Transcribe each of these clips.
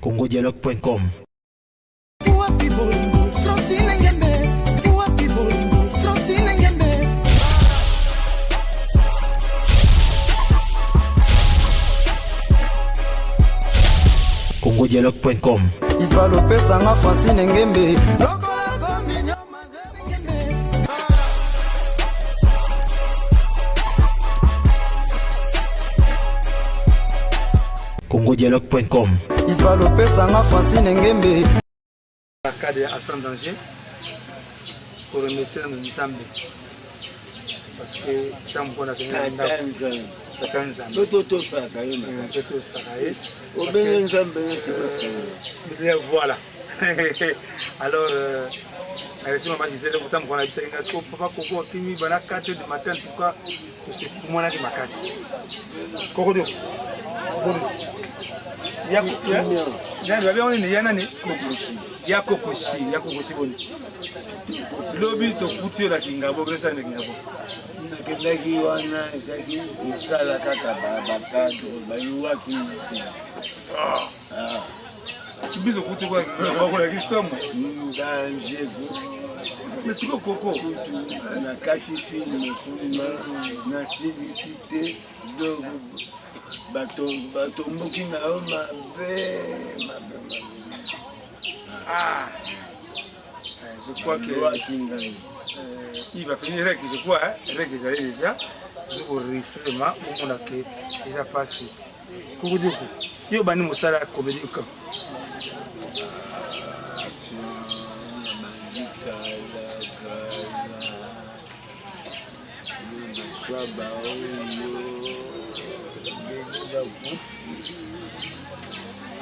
congodialogue.com. Wapi bolingo Francine Ngembe Wapi bolingo Francine Ngembe congodialogue.com. Ifalo pesa nga Francine Ngembe congodialogue.com. Ifalo pesa nga Francine Ngembe Kade ya sans danger koremercier nano Nzambe parce que ntango moko nakende na ndako tata Nzambe mpe totosaka ye mpe totosaka ye obenge Nzambe ete basala voilà alors euh, nayebisi mama Gisele kuta mokolo nayebisaki nga to papa koko akimi bana 4 heures du matin en tout cas tosepumonaki makasi koko dio babengo nini ya nani ya kokoshi ya kokoshi boni lobi tokuti yo na kingabo okendesala na kingabo nakendaki wana ezalaki kosala kaka bakadre baluwaki ah. ah. biso kutu bakolaki somo danger mais sikoyo koko nakati filme kuna nasilisi te donc batomboki na yo mabe mabe mabe ah. Je crois que euh, il va finir rek je crois rek ezali déjà ozokoregistrema omona ke eza mpasi Kokodioko, yo obandi mosala ya comédie quand? Nabandi kala kala baswa baoyo ebele bakufi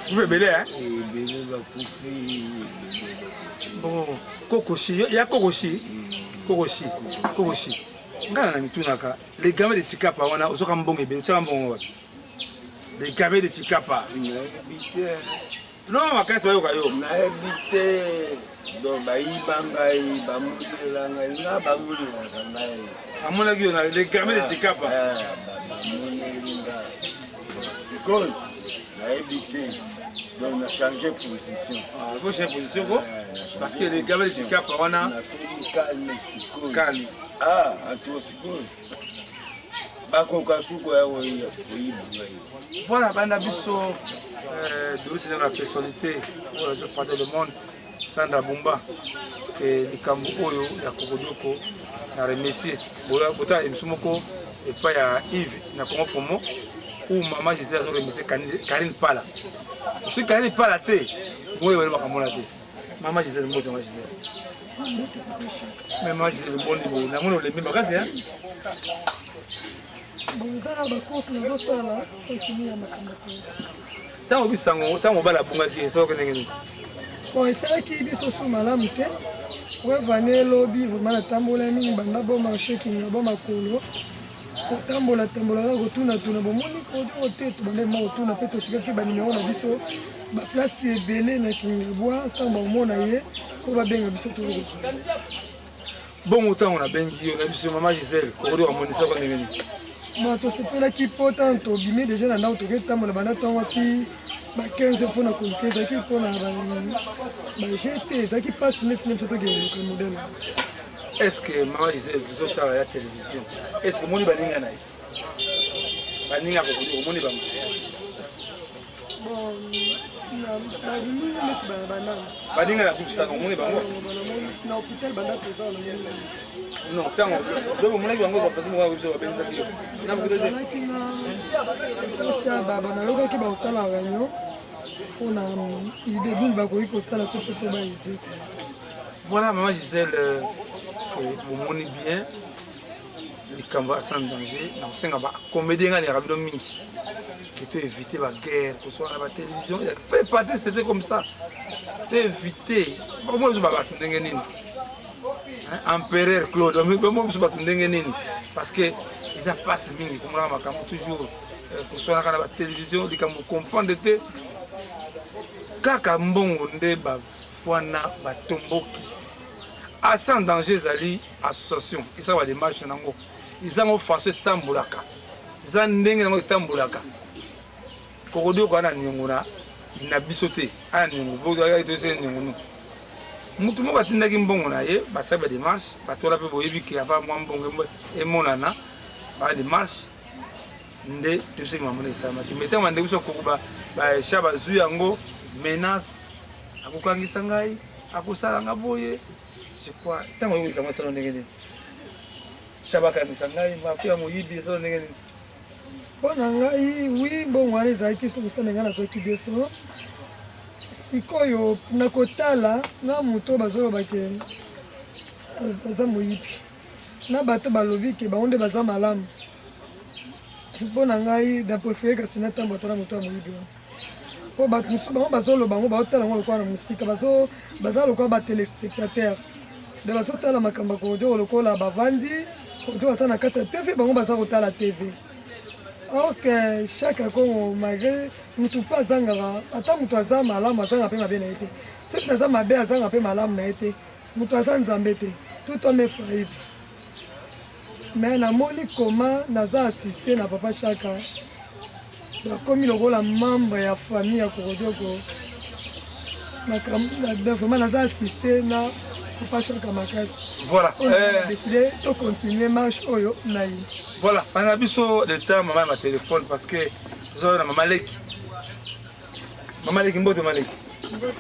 kufi ebele hein? Ebele bakufi ebele bakufi. Bon, kokoshi ya kokoshi kokoshi kokoshi ngai na mitunaka Les gamins de Tshikapa wana ozoka mbongo ebele otyaka mbongo wapi? Les gamins de Tshikapa. Nayebi te. Non makasi bayoka yo. Nayebi te. Donc bayiba ngai, bamonela ngai, nga bamonelaka ngai. Amonaki yo na les gamins de ah, Tshikapa. Ah, bamoneli nga. Sikoyo nayebi te. Donc na changer position. Ah, il faut changer position ko? Parce que les gamins de Tshikapa wana. Nakomi calme sikoyo. Calme. Ah, antuka sikoyo bakoka suko ya koyiba ngai. Voilà, banda biso euh, Doris na personnalité oyo azo parler le monde Sandra Bumba ke likambo oyo ya Kokodoko na remercier botala émission moko epai ya Yves na Congo Promo où maman Gisèle azo remercier Karine Pala. Soki Karine Pala te, moyo wale makambo na te. Mama Gisèle mbote mama Gisèle. Mais mama Gisèle boni bo namoni olembi makasi hein. Bon eza ba course nazosala continue ya makambo ntango bisango ntango mobali abungaki esalaki ndenge nini bon esalaki biso su malamu te preuve elobi vraiment natambola mingi banda bo marché kinga bo makolo Kotambola tambola kaka kotuna tuna bomoni kodo te tobandaki mwa kotuna mpe totikaki banimero na biso baplace ebele na Kingabwa ntango bakomona ye mpo babenga biso toza kozwa bongo ntango nabengi yo na biso mama Gisèle kokodo amonisaka ndenge nini bon tosepelaki mpo ntango tobimi deja na ndako tokoki kotambola banda ntongo ti ba 15 mpo na koluka ezalaki mpo na baje te ezalaki mpasi neti na biso tokende koluka modele Est ce que maman Gisèle tozotala ya télévision est ce que omoni baninga na ye baninga kokoli omoni bango baninga na groupe saka omoni bango na hôpital banda toza non ntango donc omonaki bango bafasi moko biso babengisaki yo nazalaki na baba nayokaki bakosala réunion mpona idée nini bakoki kosala soki mpo baide Voilà maman Gisèle, euh, bomoni bien likambo ya sans danger na kosenga ba comédien ngai nalingaka bino mingi ke to éviter ba guerre koswana na ba télévision fait partie c'était comme ça to éviter bakomona biso bato ndenge nini empereur Claude bamona biso bato ndenge nini parce que eza mpasi mingi komonaka makambo toujours euh, koswanaka na ba télévision likambo comprendre te kaka mbongo nde ba Wana batomboki. Asa en danger ezali association esala ba demarche na yango eza ngo façon etambolaka eza ndenge nango etambolaka kokodioka na niongo na Na biso te aya niongo po toyese niongo no mutu moko atindaki mbongo na ye basali ba demarche batola mpe boyebi ke ava mwa mbongo emonana ba demarche nde tobisaki mambo na esalamaki mai ntango bandeko biso koko baesha bazwi yango menace akokangisa ngai akosala nga boye je crois ntango oyoki likambo esala ndenge nini Shaba akangisa ngai mafi ya moyibi esala ndenge nini? Mpo na ngai wi mbongo wana ezalaki soki me ngai nazwaki 200 sikoyo na kotala na moto bazoloba ke aza moyibi na bato balobi ke bango nde baza malamu mpo na ngai na prefere kasi natambola ata na moto ya moyibi wana mpo bato mosusu bango bazoloba yango baotala yango lokola na mosika baza lokola batelespectateur nde bazotala makambo ya kodio lokola bavandi kodio baza na kati ya tv bango baza kotala tv or que chaque kongo malgré motu mpe azangaka ata motu aza malamu azanga mpe mabe na ye te soki moto aza mabe azanga mpe malamu na ye te moto aza nzambe te tout homme est faillible Mais namoni comment naza assiste na papa Shaka bakomi lokola membre ya famille ya Kokodioko vraiment naza assiste na papa Shaka makasi. Voilà. On a euh... décidé de continuer marche oyo na ye. Voilà, bana biso le temps maman ma téléphone parce que toza na maman leki. Maman leki mbote maman leki. Mbote.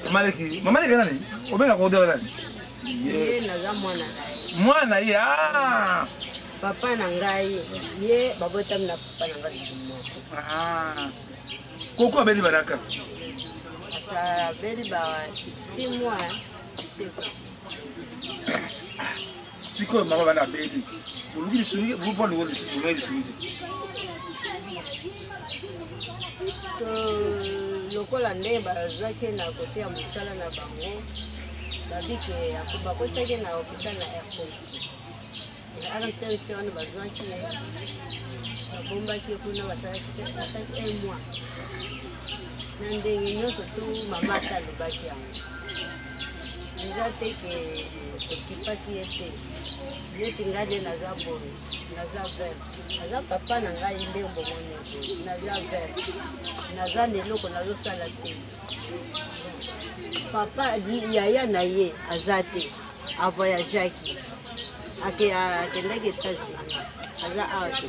Maman leki, maman leki nani? Obenga Kokodioko nani? Ye naza mwana na ye. Mwana ye ah! Papa na ngai ye babotami na papa na ngai libumu moko. Ah. Koko abeli banaka. Asa abeli ba 6 mois. Sikoyo mama bana abeli. Boluki lisungi, boluki lisungi lisungi te. Lokola nde bazwaki na kote ya mosala na bango babi ke bakotaki na hopital na rtnc rtnc wana bazwaki ye babombaki ye kuna basalaki un mois na ndenge nyonso tu mama ata alobaki yango eza te ke tokipaki ye te neti ngai nde naza boye naza vert Aza papa na ngai nde bomoni boye naza vert naza na eloko nazosala te papa yaya na ye aza te avoyageaki akendaki États-Unis aza awa te.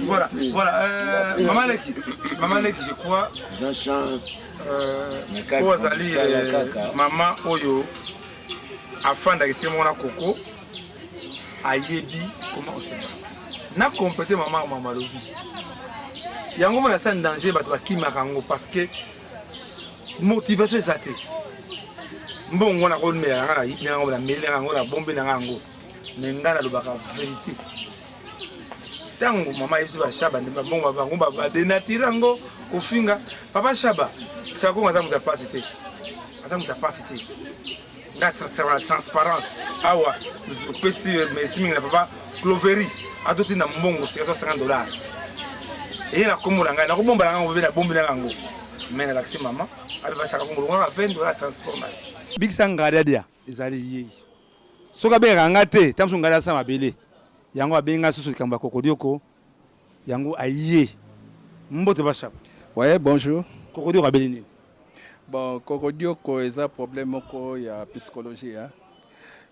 Voilà, voilà. Euh, maman Leki, maman Leki, je crois. Eza chance. Euh, oyo azali euh, mama oyo afandaka esika moko na koko ayebi comment oseka na complete mama mama alobi yango mona asa danger bato bakimaka yango parce que motivation eza te mbongo wana komela nanga na yango na meli yango na bombe nanga yango me ngai nalobaka verité ntango mama ayebisi bashaba nde bango bango badenatire yango kofinga papa shaba chakongo aza moto ya mpasi te aza moto ya mpasi te nga transparence awa opesi merci mingi na papa clovery atotinda mbongo sika 150 dollars eye na kombo na ngai nakobomba na ngai mpe nabombi na yango me nalakisi mama abe basaka kongo longaka 20 dollars transport na ye bikisa ngadiadia ezali ye soki abengaka nga te ntango mosusu ngadi asala mabele yango abengi nga susu likambo ya kokodioko yango aye mbote bashapa ouais bonjour kokodioko abeli nini Bon, Kokodioko eza problème moko ya psychologie hein.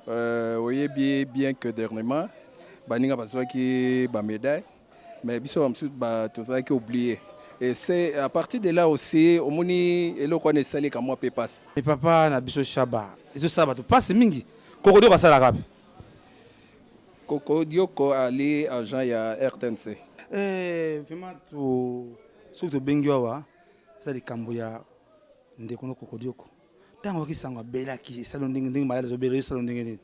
Euh, oyebi bien que dernièrement baninga bazwaki ba médaille mais biso bamosusu ba tozalaki oublié et c'est à partir de là aussi omoni eloko wana esali kamwa mpe pasi. Mais papa na biso Shaba ezosala bato pasi mingi Kokodioko asalaka wapi? Kokodioko ali agent ya RTNC. Eh, vraiment to soki tobengi awa Eza likambo ya ndeko no kokodioko. Ntango oyoki sango abelaki esali ndenge ndenge malade azobela esali ndenge nini?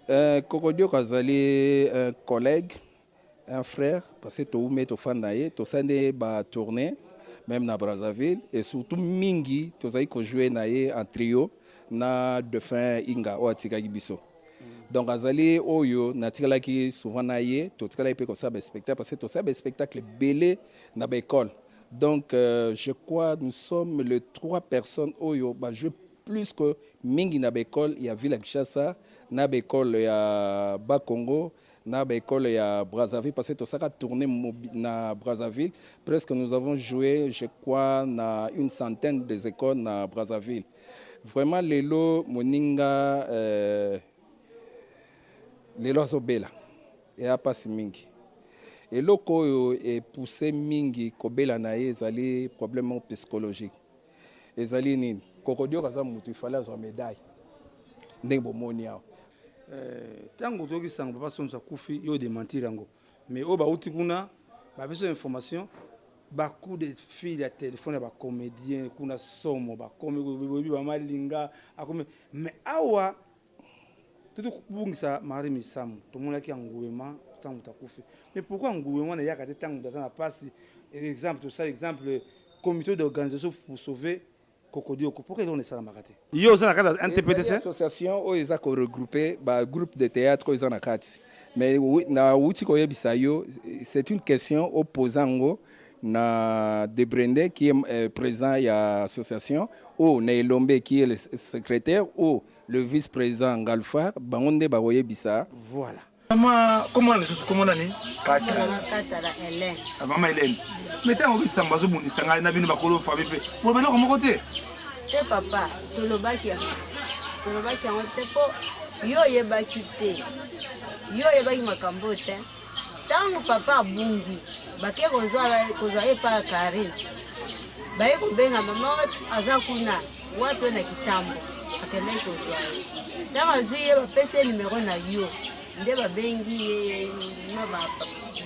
Euh, kokodioko azali un collègue, un frère parce que toume tofanda na ye tosali nde ba tournée même na Brazzaville et surtout mingi tozali kojouer na ye en trio na défunt Inga oyo atikaki biso. Donc azali oyo natikalaki souvent na ye totikalaki mpe kosala ba spectacle parce que tosala ba spectacle ebele na ba école. Donc euh, je crois nous sommes les trois personnes oyo ba jouer plus que mingi na ba école ya ville ya Kinshasa na ba école ya Bas-Congo. na ba école ya Brazzaville parce que tosaka tourner na Brazzaville presque nous avons joué je crois na une centaine des écoles na Brazzaville vraiment lelo moninga euh, lelo azobela eya pasi mingi eloko oyo epousse mingi kobela na ye ezali problème moko psychologique ezali nini kokodioko aza motu ifale azwa médaille ndenge bomoni awa Ntango eh, toyoki sango papa Sonzo akufi, yo dementir yango. Mais oyo bauti kuna bapesi information ba coup de fil ya telefone ya ba comédien kuna somo bakomi boyebi ba malinga akomi mais awa tutu kobungisa Marie Misamu tomonaki engouement ntango moto akufi mais pourquoi engouement wana eyaka te ntango moto aza na mpasi exemple tosala exemple comité d'organisation pour sauver Kokodioko pourquoi eloko esalamaka te? Yo oza na kati ya NTPTC? Association oyo eza ko regrouper ba groupe de théâtre oyo eza na kati. Mais na wuti koyebisa yo c'est une question oposa yango na Debrende qui est euh, président ya association ou na Elombe qui est le secrétaire ou le vice-président Ngalfar bango nde bakoyebisa. Voilà. Mama, comment lisusu kombo nani? Katala. Katala Hélène. Ah, mama Hélène. Mais tango kisamba azobundisa ngai na bino bakolo fabi mpe boloba eloko moko te. Te papa, tolobaki yango. Tolobaki yango te mpo yo oyebaki te. Yo oyebaki makambo oyo te. Ntango papa abungi, bake kozwa ye epai ya Karine. Baye kobenga mama aza kuna wapi oyo na kitambo akendaki kozwa ye ntango azwi ye bapesi ye nimero na yo nde babengi ye na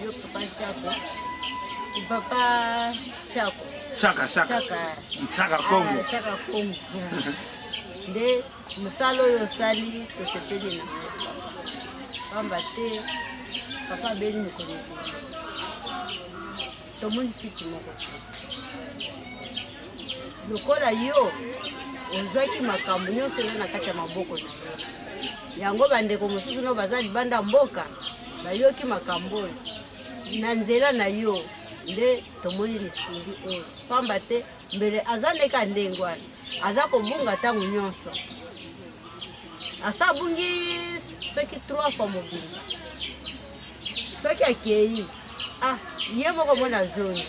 yo papa shako papa shako shaka shaka shaka kongo ah, shaka kongo nde mosala oyo osali tosepeli na pamba te papa abeli mokolo ebele tomoni suki moko te lokola yo ozwaki makambo nyonso eza na kati ya maboko na yo yango bandeko mosusu no baza libanda mboka bayoki makambo oyo na nzela na yo nde tomoni lisungi oyo pamba te mbele aza ndeka ndenge wana aza kobunga ntango nyonso asa abungi soki trois fois mobimba soki akei ah ye moko mona azongi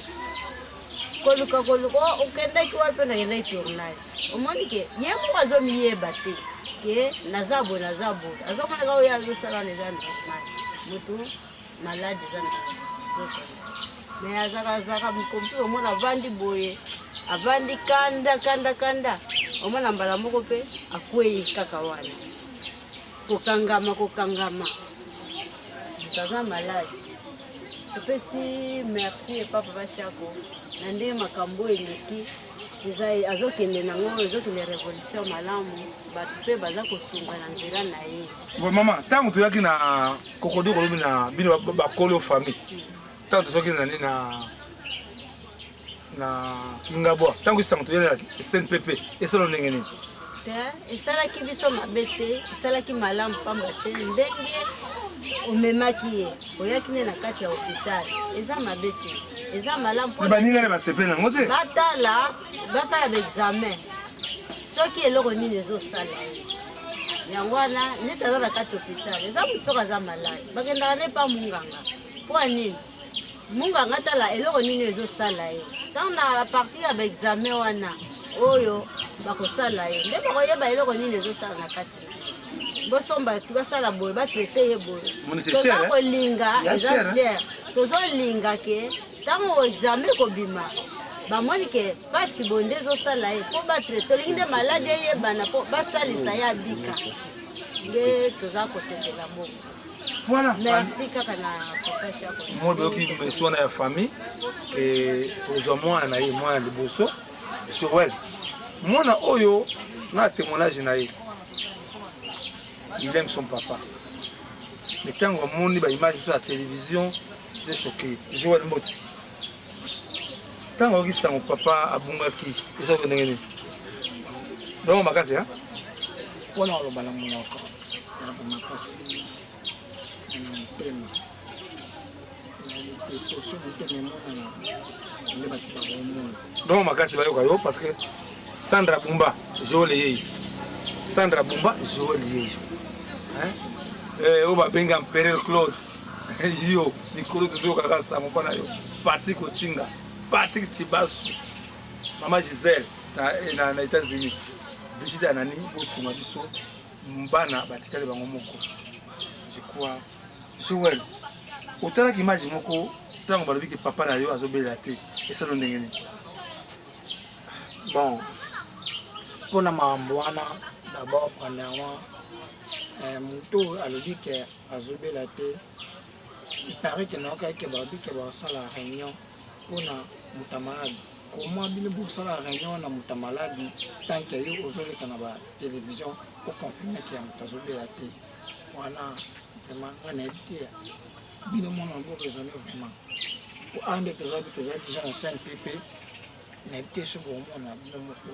koluka koluka oh, okendaki wapi nakendaki tournage omoni ke ye moko azomiyeba te ke naza boye naza boye azomona kaka oyo azosala wana eza normal motu malade eza na me azalaka azalaka mokolo mosusu omona avandi boye avandi kanda kanda kanda omona mbala moko mpe akwei kaka wana Kokangama kokangama moto aza malade topesi merci epa papa shako na ndenge makambo oyo eleki eza azokende nango ezokende revolution malamu bato mpe baza kosunga na nzela na ye mama ntango toyaki na kokodo kolobi na bino bakolo famille ntango tozwaki na nini na na kingabwa ntango esango toyeli na snpp esala ndenge nini te esalaki biso mabe te esalaki malamu pamba te ndenge omemaki ye oyaki nde na kati ya hôpital eza mabe te eza malamu baninga nde basepeli yango te batala basala baexamen soki eloko nini ezosala ye yango wana neti aza na kati ya hôpital eza motu soki aza malade bakendaka ne pa munganga mpo ya nini Munganga tala eloko nini ezosala ye ntango na partir ya baexamen wana oyo bakosala ye nde bakoyeba eloko nini ezosala na kati na ye bosomba basala boye batraite ye boye toza kolinga eza cher tozolinga ke ntango examen ekobima bamoni ke mpasi boye nde ezosala ye mpo batraite tolingi nde maladi eyebana mpo basalisa ye abika nde toza kosepela bongo Voilà. Merci kaka na papa Shako. Moi boyoki monsieur wana ya famille ke tozwa mwana na ye mwana liboso Joël. Mwana oyo na témoignage na ye. Il aime son papa. Mais ntango amoni ba image biso ya télévision, j'ai choqué. Joël Mbote. Ntango ayoki sango papa abungaki, ezalaki ndenge nini? Vraiment makasi hein? Mpona koloba na monoko ya makasi na motema nayebi te poso motema emonana nde bato bakomona vraiment makasi bayoka yo parce que Sandra Bumba Joël Yeyi Sandra Bumba Joël Yeyi hein? Eh, oyo babengi Empereur Claude. Yo mikolo tozoyoka kaka sango mpo na yo. Patrick Ochinga, Patrick Chibasu, Mama Gisèle na, eh, na, na États-Unis. Brigitte Anani, bosunga biso bana batikali bango moko. Je crois Joël, otalaki image moko ntango balobi ke papa na yo azobelela te, esalo ndenge nini? Bon, mpo na makambo wana d'abord premièrement eh, moto oyo alobi ke azobela te, il paraît ke nayokaki ke balobi ke bakosala réunion mpona moto ya maladi. Comment bino bokosala réunion na moto ya maladi tant que yo ozoleka na ba télévision oconfirme ke ya moto azobela te? Wana vraiment ngai nayebi te, bino mona bo raisonner vraiment. Po awa nde tozali, tozali déjà na CNPP, nayebi te soki bokomona bino moko.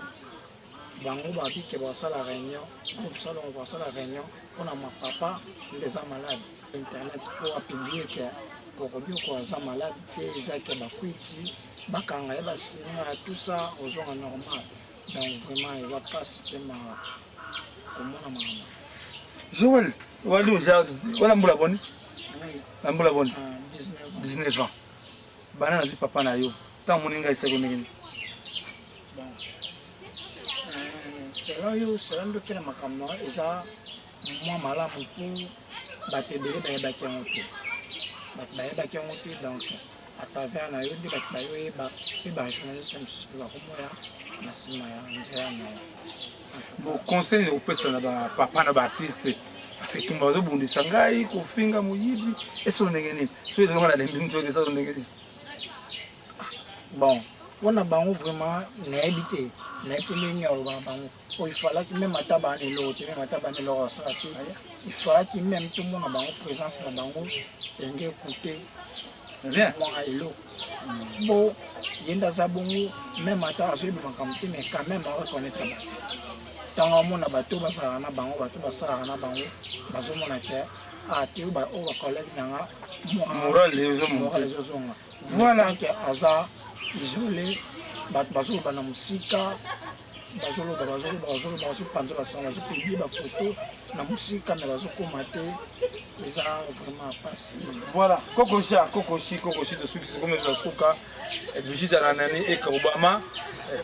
Bango babi ke bakosala réunion, groupe salongo bakosala réunion mpona ma papa nde eza malade. Internet mpo apublie ke Kokodioko aza malade te, eza ke bakwiti bakanga ye basinga tout ça, ozonga normal. Donc vraiment eza pasi mpe mawa komona makambo. Joël, wali oza wana mbula boni? Na mbula boni? 19 ans. Bana nazwi papa na yo. Ntango omoni ngai esaki ndenge nini? Bon. Euh, selon yo, selon ndoki na makambo eza mwa malamu mpo bato ebele bayebaki yango te. Bato bayebaki yango te donc à travers na yo nde bato bayoyeba mpe ba journaliste mosusu mpe bakomoya na nsima ya nzela na yo. Bon, conseil nini okopesa na ba papa na ba artiste parce que tumba bazobundisa ngai kofinga moyibi esolo ndenge nini soki ezalonga nalembi nzoto esalo ndenge nini? Bon, mpona bango vraiment nayebi te, nayebi te ndenge nini aloba na bango po ifalaki meme ata bana eloko te, meme ata bana eloko basala te, ifalaki meme tomona bango présence na bango enge ekute mwa eloko bo ye nde aza bongo, meme ata azoyeba makambo te, mais quand même areconnaître bato ntango amona bato bazalaka na bango, bato basalaka na bango bazomona ke ah te oyo bacollègue na nga moral ezozonga. Voilà que aza isolé, bato bazoloba na mosika, bazoloba bazoloba bazoloba, bazopanza basango, bazopublie bafoto na mosika, me bazokoma te, eza vraiment pasi. Voilà, kokosha kokoshi kokoshi tosuki tokomi na suka. Brigitte Anani eka Obama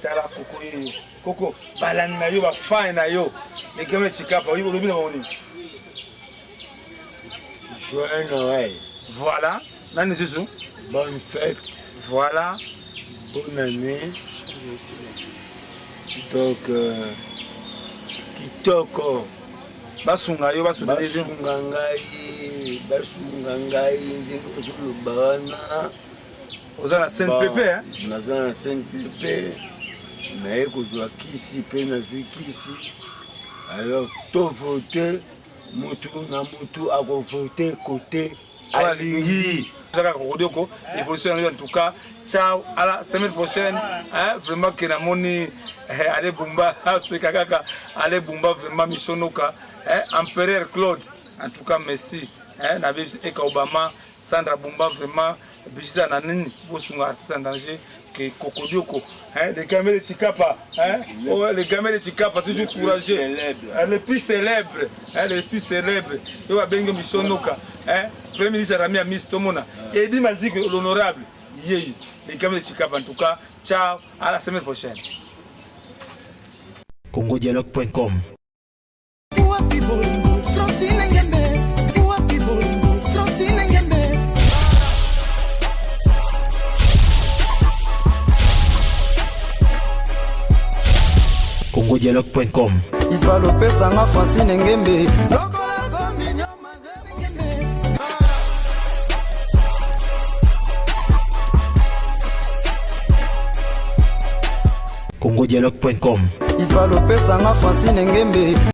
tala koko yeyo koko balandi na yo bafane na yo lekeme chikapa oyi olobi na bango nini? Joyeux Noël. Voilà, nani lisusu? Bonne fête. Voilà. Bonne année. Donc, euh, kitoko. Basunga yo, basunga ngai, basunga ngai ndenge ozoloba wana. Oza na CNPP, hein? Naza na CNPP. Naye kozwa kisi mpe nazwi kisi. Alors, to voter mutu na mutu akovote kote alingi. Kaka Kokodioko évolution en tout cas. Ciao, à la semaine prochaine. Hein, vraiment que namoni eh, allez Bumba, asweka kaka allez Bumba vraiment Mishonoka, hein, Empereur Claude. En tout cas merci. Hein, na Eka Obama, Sandra Bumba vraiment Brigitte na nini bosunga artiste en danger que Kokodioko, hein, les gamins de Chikapa, hein, oh, les gamins de Chikapa toujours courageux, hein, le plus célèbre, hein, le plus célèbre, yo babenge Mishonoka, hein, premier ministre Rami Amis Tomona, Edi Mazik l'honorable, yeyi, les gamins de Chikapa en tout cas, ciao, à la semaine prochaine. congodialogue.com Wapi bolingo Francine Ngembe, wapi bolingo Francine Ngembe. congodialogue.com Ifalo pesanga Francine Ngembe. congodialogue.com Ifalo pesanga Francine Ngembe.